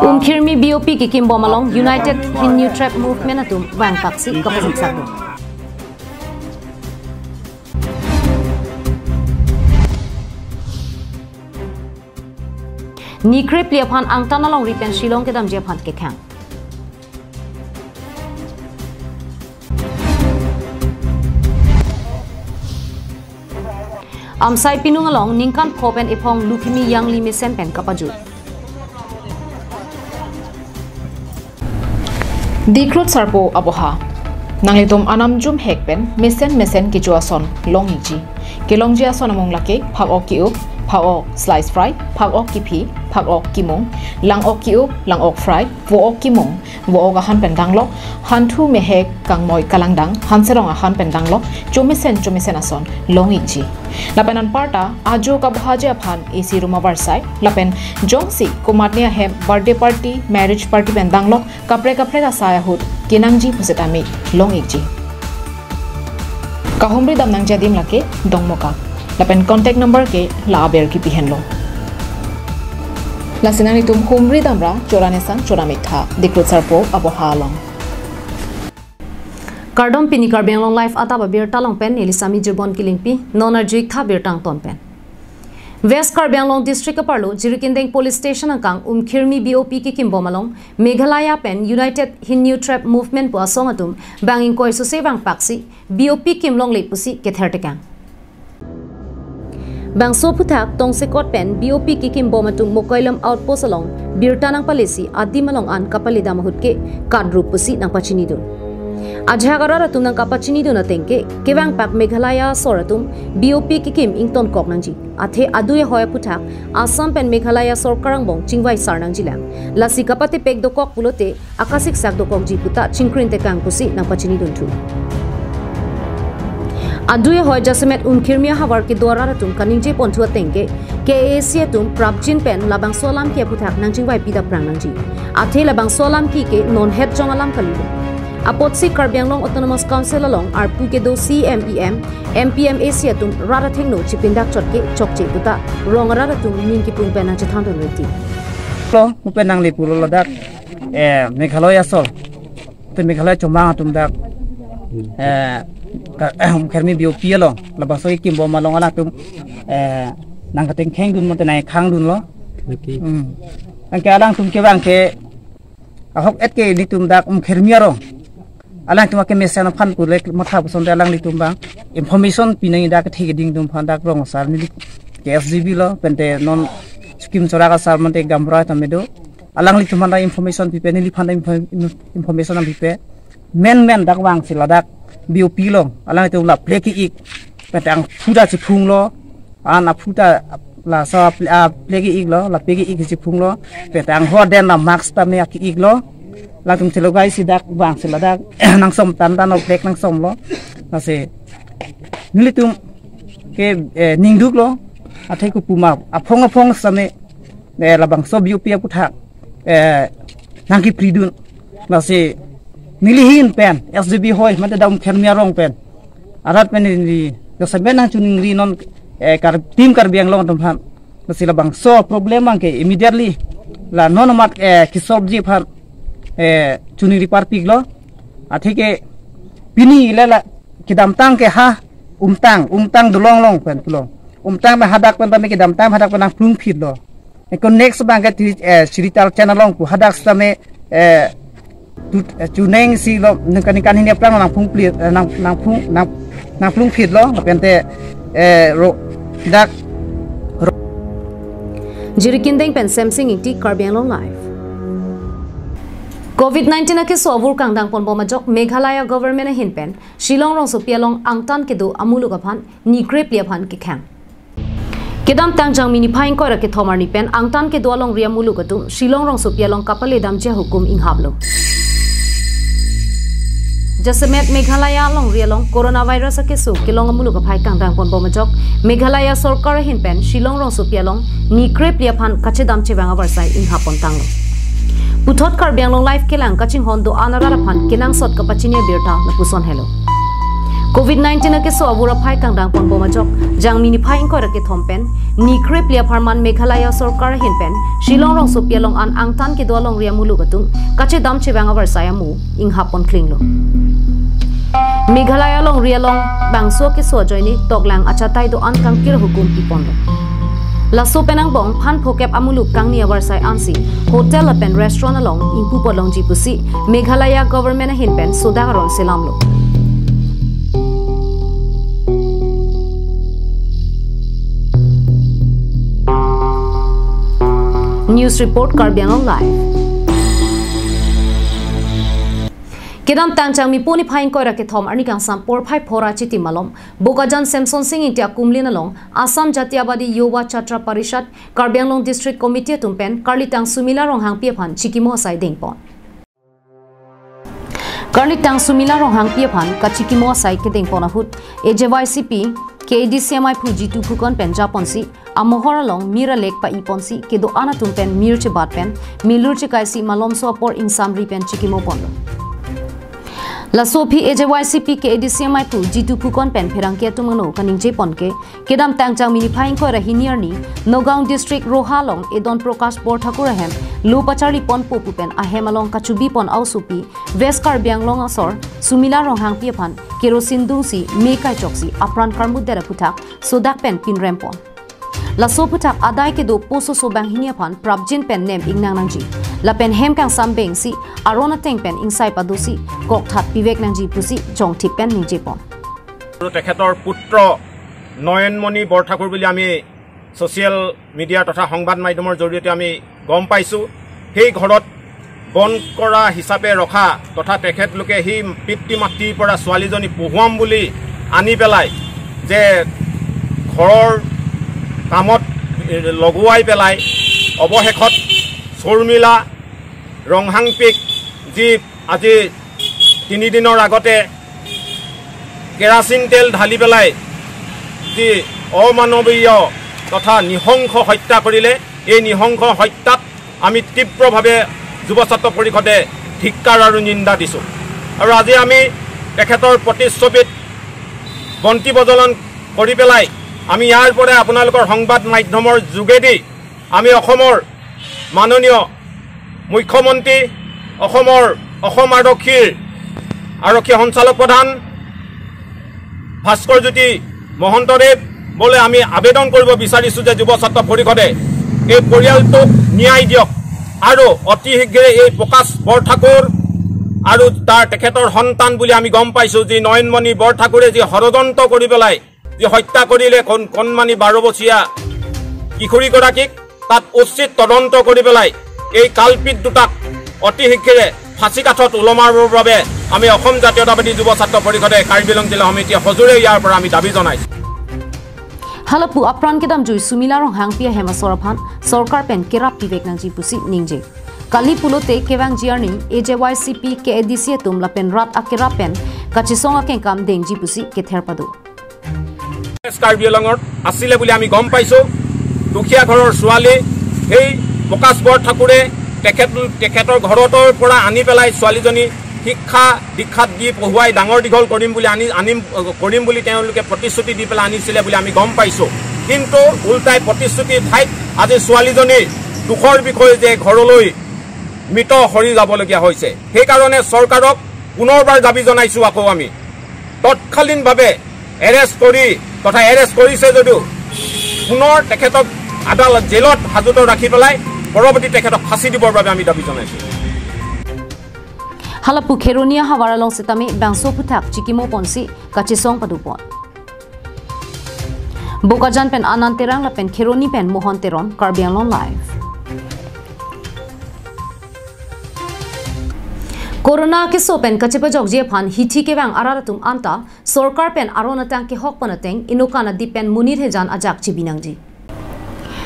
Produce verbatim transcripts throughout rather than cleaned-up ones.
Umkhirmi B O P kekimbom along United Hindu Tribe Movement atum vangpaksi kapasik sakdun. Ni krephli aphan angtan alongri pen Shillong kedamji aphan kekhang. Amsai Pinung along ningkan pho pen ephong Lukhimi Yangli mesen pen kapajut. Dikrut sarpo aboha. Nanglitum anam jum hek pen mesen mesen kecho ason long-ikji. Kelongji ason amung lake phak-ok ki-up, phak-ok slice fry, phak-ok kiphi, phak-ok kimung, lang-ok ki-up, lang-ok fry, vo-ok kimung, vo-ok ahan pen danglok, hanthu mehek kangmoi kalangdang, hanserong ahan pen danglok, chomesen chomesen ason long-ikji. Lapen anparta ajo kabohaji aphan A C room avarsai, lapen jongsi komatne ahem birthday party, marriage party pen danglok, kaprek kaprek asai ahut kenangji pusitame long-ikji. Kahumri damnangji adim lake Dongmukak. Lapen contact number ke la aber kipi henlo. Lasi nanglitum humri damra chora nesang chora miktha, Dikrut sarpo aboha along. Kardom, pini Karbi Anglong Live adap abirta along pen neli Sami Jubon Kilingpi, non arju-iktha birta angton pen. West Karbi Anglong District aparlo Jirikindeng Police Station angkang Umkhirmi B O P kekimbom along Meghalaya pen United Hindu Tribe Movement pu asong atum bang ingkoi sose vangpaksi B O P kimlongle pusi kether tekang. Bangso aphuthak tongsekot pen B O P kekimbom atum Mokoilom outpost along birta nangpalesi adim along an kapaledam ahut ke katrup pusi nangpachinidun. Ajahak arat atum nangkapachinidun ateng ke, kevangpak Meghalaya asor atum B O P kekim ingtonkok nangji. Athe adui ahoi aphuthak Assam pen Meghalaya sorkar angbong chingvaisar nangjilang. Lasi kapatepek dokok pulote akasiksak dokokji puta chingkrin tekang pusi nangpachinidun thu. Adui ahoi jasemet Umkhirmi ahavar kedo arat atum kaningje ponthu ateng ke, K A A C atum prapjin pen labangso alam ke aphuthak nangchingvaipi daprang nangji. Athe labangso alam ke ke non het jong alam kalilo. Apotsi Karbi Anglong Autonomous Council along arpu kedo C M, E M, M P, M A C atum rat athengno chipindak chot ke chokche puta rong arat atum ning kipung pen nangchethandun reti. Lo, upen nangli pulo ladak, eh, Meghalaya asor. Te Meghalaya chomang atum dak, eh, ka-, Umkhirmi B O P along labangso kekimbom along alangtum, eh, nangkatengkhengdun mate nangkhangdunlo. Oke. Hmm. Anke alangtum kevang ke ahok et ke nelitum dak Umkhirmi arong. Alangtum akemesen aphan kulek matha pusonte alanglitum bang information pinangji dak kethe keding atum aphan dak rong asar neli K S G B lo, pente non skim chorak asar mate gamra tame do. Alanglitum aphan dak information pipe, neliphan dak info-, information nangpipe. Men men dak vangsi ladak B O P along alanglitum la plek ik, pente angphu ta chiphunglo. An aphu ta laso a ple-, a plek iklo, la plek ik chiphunglo. Pente angho aden la mask tame ak iklo. Latum thelogai si dak vangsi ladak nangsom tan tan plek nangsomlo. Lasi nelitum ke, eh, ningduklo. Athe kopima aphong aphong same, eh, labangso B O P aphuthak, eh, nangkipridun. Lasi neli ahin pen S G B ahoi mate dak Umkhirmi arong pen arat pen neli jasemet nangchiningri non, eh, Kar-, team Karbi Anglong atum aphan. Lasi labangso problem abang ke immediately la non amat, eh, kisolve ji aphan, eh, chiningri parpiklo. Athe ke pini le la kedamtang ke ha Umtang, Umtang dolong along pen pulo. Umtang pen hadak pen tame kedamtang hadak pen nangplung phitlo. Eko next abang ke ti, eh, Srital channel along pu hadak sitame, eh, tu, eh, chuneng si lo ningkan ningkan hini aphrang nangplung phit, eh, nang, nangplung, nang, nangplung phitlo, lapente, eh, ro, dak, ro. Jirikindeng pen Semsing Ingti, Karbi Anglong Live. Covid nineteen akeso avur kangdang ponbom ajok Meghalaya government ahin pen Shillong rongsopi along angtan kedo amuluk aphan ni krephli aphan kekhang. Kedamtang Jangmi niphai ingkoi ra kethom arni pen angtan kedo alongri amuluk atum Shillong rongsopi along kapaledamji ahukum inghaplo. Jasemet Meghalaya alongri along coronavirus akeso kelong amuluk aphai kangdang ponbom ajok Meghalaya sorkar ahin pen Shillong rongsopi along ni krephli aphan kachedam chevang avarsai inghap pontanglo. Puthot Karbi Anglong Live kelang kachinghon do-an arat aphan kenangsot kapachini abirta lapuson helo. Covid nineteen akeso avur aphai kangdang ponbom ajok, Jangmi niphai ingkoi ra kethom pen ni kre phli apharman Meghalaya sorkar ahin pen Shillong rongsopi along an angtan kedo alongri amuluk atum kachedam chevang avarsai amu inghap pon klinglo. Meghalaya alongri along bangso akeso ajoine toklang achatai do-an kangkir ahukum piponlo. Laso pen angbong phan phokep amuluk kangni avarsai ansi hotel lapen restaurant along ingpu pon longji pusi Meghalaya government ahin pen sodak aron selamlo. News report, Karbi Anglong Live. Kedamtang Jangmi niphai ingkoi ra kethom arni kangsam porphai pharo chiti malom Bokajan Semsonsing Ingti akumlin along Assam Jatiyabadi Yuva Chhatra Parishad Karbi Anglong District Committee atum pen karlitang Sumila Ronghangpi aphan chikimo asai dengpon. Karlitang Sumila Ronghangpi aphan kachikimo asai kedengpon ahut A J Y C P K A D C M I phu Jitu Phukon pen japonsi amohor along mir alek pa-iponsi kedo-an atum pen mir chebat pen milur chekaisi malomso apor ingsamri pen chikimo ponlo. Laso aphi A J Y C P K A D C M I phu Jitu Phukon pen pherangke atum angno kaningjepon ke, kedamtang Jangmi niphai ingkoi ra hini arni Nagaon District Roha along Edon Prakash Borthakur ahem lo pacharlipon po pu pen ahem along kachubipon aosopi West Karbi Anglong asor Sumila Ronghangpi aphan kerosene dungsi me kaichoksi apran karmutdet aphuthak sodak pen pinrempon. Laso aphuthak adai kedo pososo banghini aphan prapjin pen nem ingnang nangji. Lapen hem kangsam bengsi aron ateng pen ingsai padosi kokthat pivek nangji pusi jongthip pen ningjepon. আৰু তেখেতৰ পুত্ৰ নয়নমণি বৰঠাকুৰ বুলি আমি social media তথা সংবাদ মাধ্যমৰ জৰিয়তে আমি গম পাইছোঁ। সেই ঘৰত বন্ধ কৰা হিচাপে ৰখা তথা তেখেতলোকে সেই পিতৃ মাতৃৰ পৰা ছোৱালীজনী পঢ়ুৱাম বুলি আনি পেলাই যে ঘৰৰ কামত, এ, লগোৱাই পেলাই অৱশেষত শৰ্মিলা ৰংহাংপিক, যি আজি তিনিদিনৰ আগতে কেৰাচিন তেল ঢালি পেলাই যি অমানৱীয় তথা নৃশংস হত্যা কৰিলে, এই নৃশংস হত্যাত আমি তীব্ৰভাৱে যুৱ ছাত্ৰ পৰিষদে ধিক্কাৰ আৰু নিন্দা দিছোঁ। আৰু আজি আমি তেখেতৰ প্ৰতিচ্ছবিত বন্তি প্ৰজ্বলন কৰি পেলাই আমি ইয়াৰ পৰা আপোনালোকৰ সংবাদ মাধ্যমৰ যোগেদি আমি অসমৰ মাননীয় মুখ্যমন্ত্ৰী, অসমৰ, অসম আৰক্ষীৰ আৰক্ষী সঞ্চালক প্ৰধান ভাস্কৰ জ্যোতি মহন্তদেৱলৈ আমি আবেদন কৰিব বিচাৰিছোঁ যে যুৱ ছাত্ৰ পৰিষদে এই পৰিয়ালটোক ন্যায় দিয়ক আৰু অতি শীঘ্ৰে এই প্ৰকাশ বৰঠাকুৰ আৰু তাৰ, তেখেতৰ সন্তান বুলি আমি গম পাইছোঁ, যি নয়নমণি বৰঠাকুৰে যি ষড়যন্ত্ৰ কৰি পেলাই যি হত্যা কৰিলে কণ-, কণমানি বাৰ বছৰীয়া কিশোৰীগৰাকীক, তাত উচিত তদন্ত কৰি পেলাই এই কালপিত দুটাক অতি শীঘ্ৰে ফাঁচী কাঠত ওলমাবৰ বাবে আমি অসম জাতীয়তাবাদী যুৱ ছাত্ৰ পৰিষদে কাৰ্বি আংলং জিলা সমিতিয়ে সজোৰে ইয়াৰ পৰা আমি দাবী জনাইছোঁ। Hala pu apran kedamjui Sumila Ronghangpi ahem asor aphan sorkar pen kerap pivek nangji pusi ningje. Kali pulote kevangji arni A J Y C P K A D C atum lapen rat akerap pen kachesong akengkam dengji pusi kether pado. Karbi আংলঙত আছিলে বুলি আমি গম পাইছোঁ। দুখীয়া ঘৰৰ ছোৱালী, সেই প্ৰকাশ বৰঠাকুৰে তেখেত, তেখেতৰ ঘৰৰ পৰা আনি পেলাই ছোৱালীজনী শিক্ষা দীক্ষাত দি পঢ়ুৱাই ডাঙৰ দীঘল কৰিম বুলি আনি, আনিম, কৰিম বুলি তেওঁলোকে প্ৰতিশ্ৰুতি দি পেলাই আনিছিলে বুলি আমি গম পাইছোঁ। কিন্তু উল্টাই প্ৰতিশ্ৰুতিৰ ঠাইত আজি ছোৱালীজনীৰ দুখৰ বিষয় যে ঘৰলৈ মৃত সৰি যাবলগীয়া হৈছে। সেইকাৰণে চৰকাৰক পুনৰবাৰ দাবী জনাইছোঁ আকৌ আমি, তৎকালীনভাৱে এৰেষ্ট কৰি তথা এৰেষ্ট কৰিছে যদিও পুনৰ তেখেতক আদালত, জেলত হাজোতত ৰাখি পেলাই পৰৱৰ্তী তেখেতক ফাঁচী দিবৰ বাবে আমি দাবী জনাইছোঁ। Hala pu Kheroni ahavar along setame bangso aphuthak chikimo ponsi kachesong padopon. Bokajan pen Anand Terang lapen Kheroni pen Mohon Teron, Karbi Anglong Live. Corona keso pen kachepajokji aphan hithi kevang arat atum anta sorkar pen aron atang kehok pon ateng Enokan adip pen monit hejan ajak chibi nangji.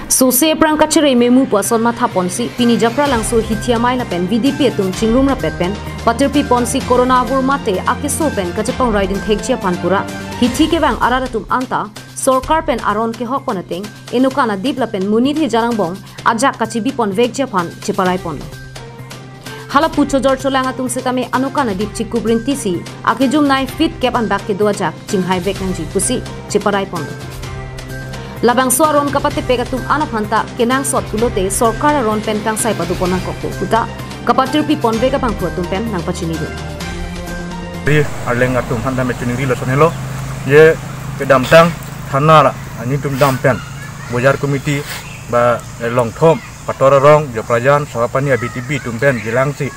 Sose aphrang kachere memu pu ason mathaponsi pini Japralangso hithi amei lapen V D P atum chingrum rapet pen patirpi ponsi corona avur mate akeso pen kachepangrai ding thekji aphan pura hithi kevang arat atum anta sorkar pen aron kehok pon ateng Enokan adip lapen monit hejan angbong ajak kachibi pon vekji aphan cheparai pon. Hala pu chojor cholang atum setame anokan adip chikup rinti si akejum nai feet kep anbak kedo ajak chinghai vek nangji pusi cheparai ponlo. Labangso aron kapatepek atum an aphanta kenangsot pulote sorkar aron pen kangsai pado pon nangkokpo puta kapatirpi pon vek abangphu atum pen nangpachinidun. Ri arleng atum aphan dam chiningri lason helo. Je kedamtang thana ra, nelitum dam pen Bojar Committee ba, eh, Longthom, Pator Arong, Joprajan, Sawapani, A B T B atum pen jelangsi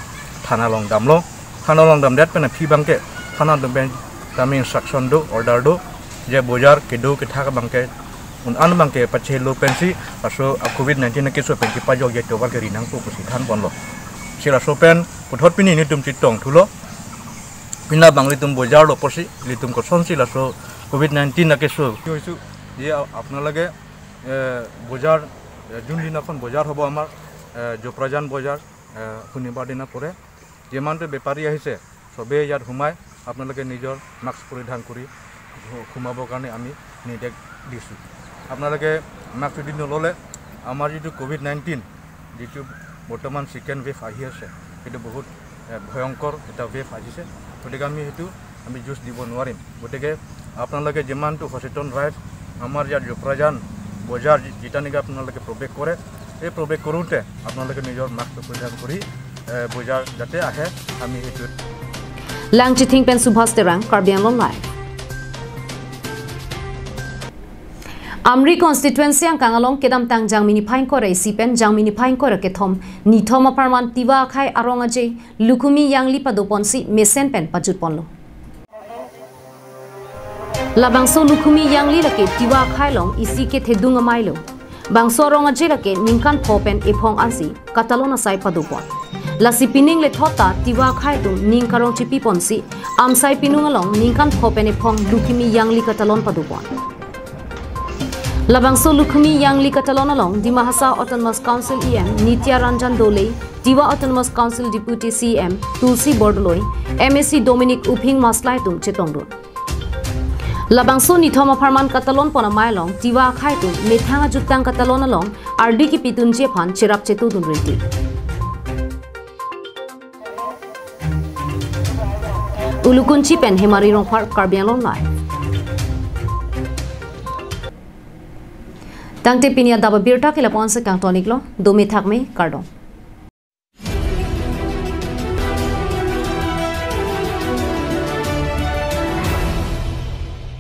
thana along damlo. Thana along damdet pen aphi abangke thana atum pen tame instruction do, order do, je bojar kedo kethak abangke un-an abangke pachelo pensi laso a-Covid nineteen akeso pen kepajokji atovar keri nangpo pusi than ponlo. Si laso pen puthot pini nelitum chetong thulo. Pini abang ilitum bojar lo pusi, ilitum kosonsi laso Covid nineteen akeso. Yo, isu, ye, ap-, আপোনালোকে, এ, বজাৰ, এ, যোনদিনাখন বজাৰ হ'ব আমাৰ, এ, জোপ্ৰাজান বজাৰ, এ, শনিবাৰ দিনা পৰে। যিমানটো বেপাৰী আহিছে, সবেই ইয়াত সোমাই আপোনালোকে নিজৰ মাস্ক পৰিধান কৰি সো-, সোমাবৰ কাৰণে আমি নিৰ্দেশ দিছোঁ। আপোনালোকে মাস্ক যদি নল'লে আমাৰ যিটো কোভিড নাইণ্টিন, যিটো বৰ্তমান ছেকেণ্ড ৱেভ আহি আছে, সেইটো বহুত, এ, ভয়ংকৰ এটা ৱেভ আহিছে। গতিকে আমি সেইটো আমি যুঁজ দিব নোৱাৰিম। গতিকে আপোনালোকে যিমানটো সচেতন ৰাইজ আমাৰ ইয়াত জোপ্ৰাজান বজাৰ যি-, যেতিয়া নেকি আপোনালোকে প্ৰৱেশ কৰে, এই প্ৰৱেশ কৰোঁতে আপোনালোকে নিজৰ মাস্ক পৰিধান কৰি, এ, বজাৰ যাতে আহে, আমি সেইটো Langchithing pen Subhas Terang, Karbi Anglong Live. Amri constituency angkang along kedamtang Jangmi niphai ingkoi ra isi pen Jangmi niphai ingkoi ra kethom nithom apharman Tiwa akhai arong aje Lukhumi Yangli pado ponsi mesen pen pajut ponlo. Labangso Lukhumi Yangli lake Tiwa akhai along isi kethedung amei lo. Bangso arong aje lake ningkan pho pen ephong ansi katalon asai pado pon. Lasi pining lethot ta Tiwa akhai atum ning karong chipi ponsi Amsai Pinung along ningkan pho pen ephong Lukhumi Yangli katalon pado pon. Labangso Lukhumi Yangli katalon along Dima Hasao Autonomous Council E M Nitya Ranjan Dole, Tiwa Autonomous Council Deputy C E M Tulsi Bordoloi, M A C Dominic Uphing Maslai atum chetongdun. Labangso nithom apharman katalon pon amei along Tiwa akhai atum methang ajutang katalon along ardi kipidunji aphan cherap chetudun rinti. Ulukunchi pen Hemari Rongphar, Karbi Anglong Live. Tangte pini adap abirta ke lapu-an si kangton-iklo, dome thakme, kardom.